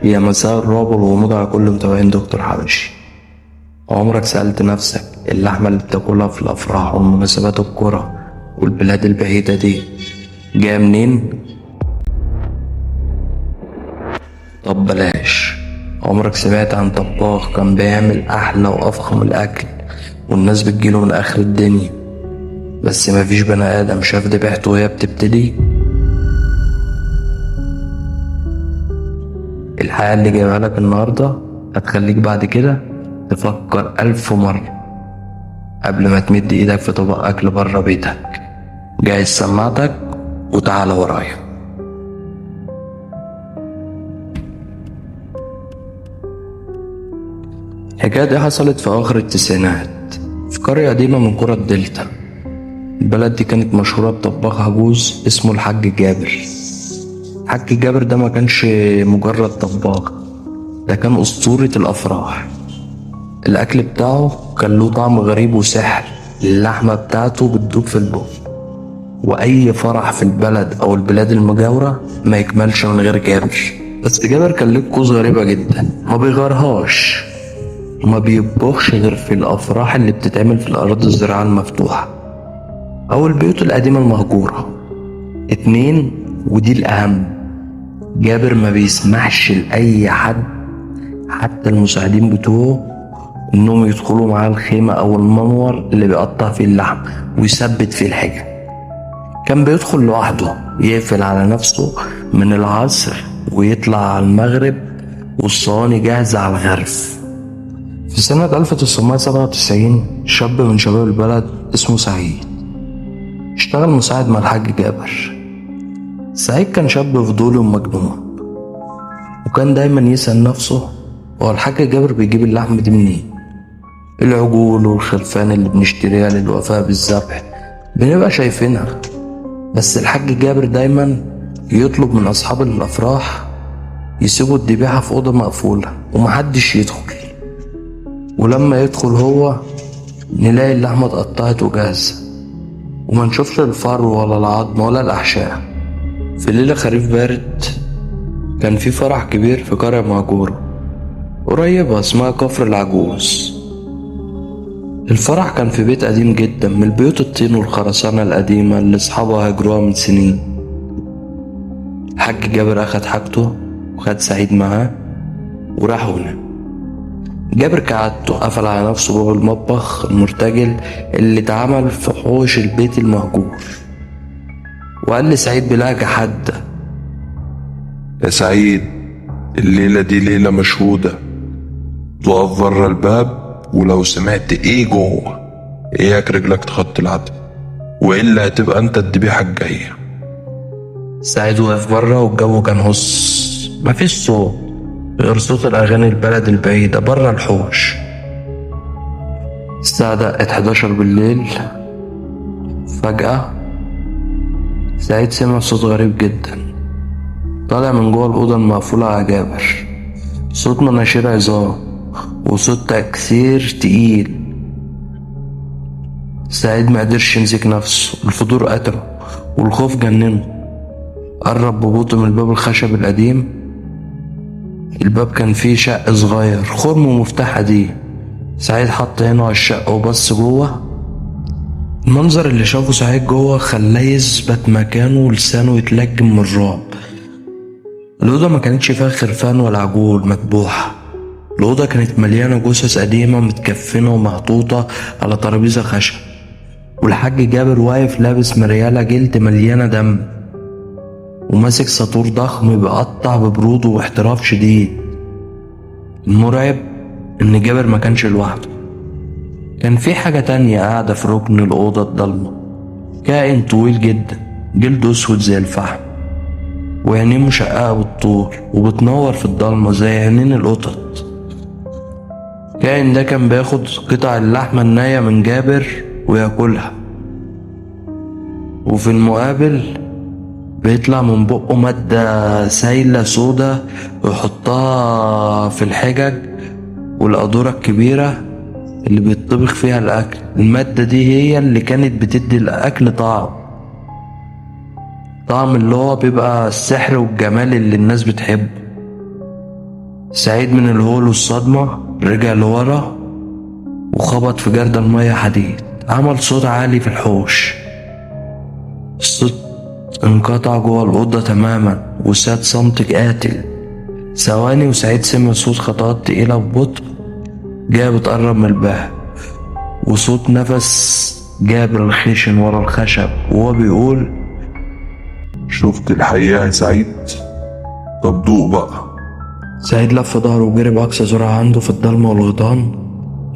يا مساء الرعب والغموض على كل متابعين دكتور حبشي. عمرك سألت نفسك اللحمة اللي بتاكلها في الأفراح والمناسبات الكرة والبلاد البعيدة دي جاية منين؟ طب بلاش. عمرك سمعت عن طباخ كان بيعمل أحلى وأفخم الأكل والناس بتجيله من آخر الدنيا، بس مفيش بني آدم شاف ذبيحته وهي بتبتدي؟ الحقيقة اللي جايبها لك النهاردة هتخليك بعد كده تفكر 1000 مرة قبل ما تمد ايدك في طبق أكل بره بيتك. جهز سماعتك وتعالى ورايا. الحكاية دي حصلت في آخر التسعينات في قرية قديمة من قرى الدلتا. البلد دي كانت مشهورة بطباخ عجوز اسمه الحاج جابر. الحاج جابر ده ما كانش مجرد طباخ، ده كان أسطورة الأفراح. الأكل بتاعه كان له طعم غريب وسحر، اللحمة بتاعته بتدوب في البق، وأي فرح في البلد أو البلاد المجاورة ما يكملش من غير جابر. بس جابر كان له طقوس غريبة جدا، ما بيغيرهاش وما بيطبخش غير في الأفراح اللي بتتعمل في الأراضي الزراعية المفتوحة أو البيوت القديمة المهجورة. 2، ودي الأهم، جابر ما بيسمحش لأي حد حتى المساعدين بتوعه إنهم يدخلوا معاه الخيمة أو المنور اللي بيقطع فيه اللحم ويثبت فيه الحاجة. كان بيدخل لوحده، يقفل على نفسه من العصر ويطلع على المغرب والصواني جاهزة على الغرف. في سنة 1997 شاب من شباب البلد اسمه سعيد اشتغل مساعد مع الحاج جابر. سعيد كان شاب فضولي ومجنون، وكان دايما يسأل نفسه هو الحاج جابر بيجيب اللحم دي منين؟ العجول والخرفان اللي بنشتريها للوفاء بالذبح بنبقى شايفينها، بس الحاج جابر دايما يطلب من أصحاب الأفراح يسيبوا الذبيحة في أوضة مقفولة ومحدش يدخل، ولما يدخل هو نلاقي اللحمة اتقطعت وجاهزة وما نشوفش الفرو ولا العظم ولا الأحشاء. في ليلة خريف بارد كان في فرح كبير في قرية مهجورة قريبة اسمها كفر العجوز. الفرح كان في بيت قديم جدا من البيوت الطين والخرسانة القديمة اللي أصحابها هاجروها من سنين. الحاج جابر أخد حاجته وخد سعيد معاه وراحوا هناك. جابر كعادته قفل على نفسه باب المطبخ المرتجل اللي اتعمل في حوش البيت المهجور، وقال لسعيد بلهجة حادة: يا سعيد، الليلة دي ليلة مشهودة، تقف بره الباب ولو سمعت ايه جوه اياك رجلك تخط العتب، والا هتبقى انت الذبيحة الجاية. سعيد واقف بره والجو كان هص، مفيش صوت غير صوت الأغاني البلد البعيدة بره الحوش. الساعة دقت 11 بالليل. فجأة سعيد سمع صوت غريب جدا طالع من جوه الأوضة المقفولة على جابر، صوت مناشير عظام وصوت تكسير تقيل. سعيد ما قدرش يمسك نفسه، الفضول قتله والخوف جننه. قرب ببطء من الباب الخشب القديم. الباب كان فيه شق صغير، خرم ومفتاح قديم. سعيد حط عينه على الشق وبص جوه. المنظر اللي شافه سعيد جوه خلاه يثبت مكانه ولسانه يتلجم من الرعب. الأوضة ما كانتش فيها خرفان ولا عجول مذبوحة، الأوضة كانت مليانة جثث قديمة متكفنة ومحطوطة على ترابيزة خشب، والحاج جابر واقف لابس مريالة جلد مليانة دم وماسك ساطور ضخم بيقطع ببروده واحتراف شديد. المرعب إن جابر ما كانش لوحده، كان في حاجة تانية قاعدة في ركن الأوضة الضلمة، كائن طويل جدا جلده أسود زي الفحم وعينيه مشققة بالطول وبتنور في الضلمة زي عينين القطط. الكائن ده كان بياخد قطع اللحمة النية من جابر وياكلها، وفي المقابل بيطلع من بقه مادة سايلة سودا ويحطها في الحجج والقدورة الكبيرة اللي بيطبخ فيها الأكل. المادة دي هي اللي كانت بتدي الأكل طعم اللي هو بيبقى السحر والجمال اللي الناس بتحبه. سعيد من الهول والصدمة رجع لورا وخبط في جردل المية حديد، عمل صوت عالي في الحوش. الصوت انقطع جوه الأوضة تماما وساد صمت قاتل. ثواني وسعيد سمع صوت خطوات تقيلة ببطء جاية بتقرب من الباب، وصوت نفس جابر الخشن ورا الخشب وهو بيقول: شفت الحقيقة يا سعيد؟ طب دوق بقى. سعيد لف ظهره وجري بأقصى سرعة عنده في الضلمة والغيطان،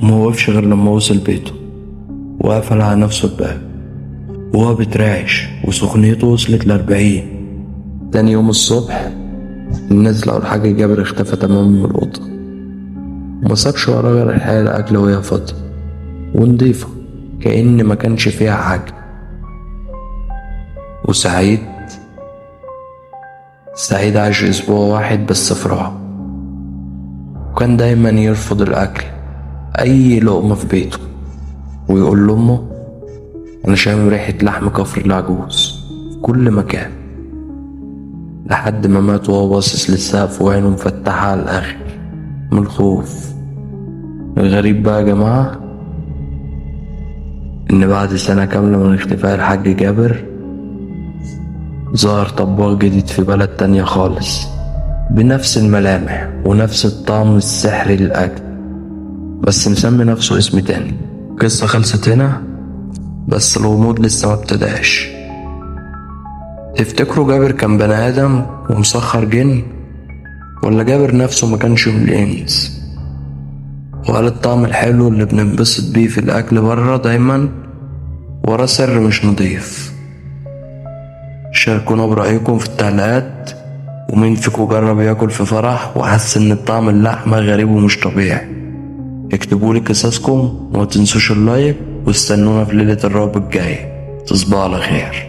وما وقفش غير لما وصل بيته وقفل على نفسه الباب وهو بيترعش وسخونيته وصلت ل40. تاني يوم الصبح الناس لقوا الحاج جابر اختفى تماما من الأوضة، وما سابش وراه غير الحياة الأكل وهي فاضية ونضيفة كأن ما كانش فيها حاجة. وسعيد عاش أسبوع واحد بس في رعب، وكان دايما يرفض الأكل أي لقمة في بيته، ويقول لأمه: أنا شامم ريحة لحم كفر العجوز في كل مكان، لحد ما مات وهو باصص للسقف وعينه مفتحة على الآخر من الخوف. الغريب بقى يا جماعة إن بعد سنة كاملة من اختفاء الحاج جابر ظهر طباخ جديد في بلد تانية خالص، بنفس الملامح ونفس الطعم السحري للأكل، بس مسمي نفسه اسم تاني. القصة خلصت هنا، بس الغموض لسه ما ابتداش. تفتكروا جابر كان بني آدم ومسخر جن، ولا جابر نفسه ما كانش من الإنس؟ وهل الطعم الحلو اللي بننبسط بيه في الأكل بره دايما وراه سر مش نضيف؟ شاركونا برأيكم في التعليقات، ومين فيكم جرب ياكل في فرح وحس إن طعم اللحمة غريب ومش طبيعي؟ اكتبولي قصصكم وما تنسوش اللايك، واستنونا في ليلة الرعب الجاية. تصبحوا على خير.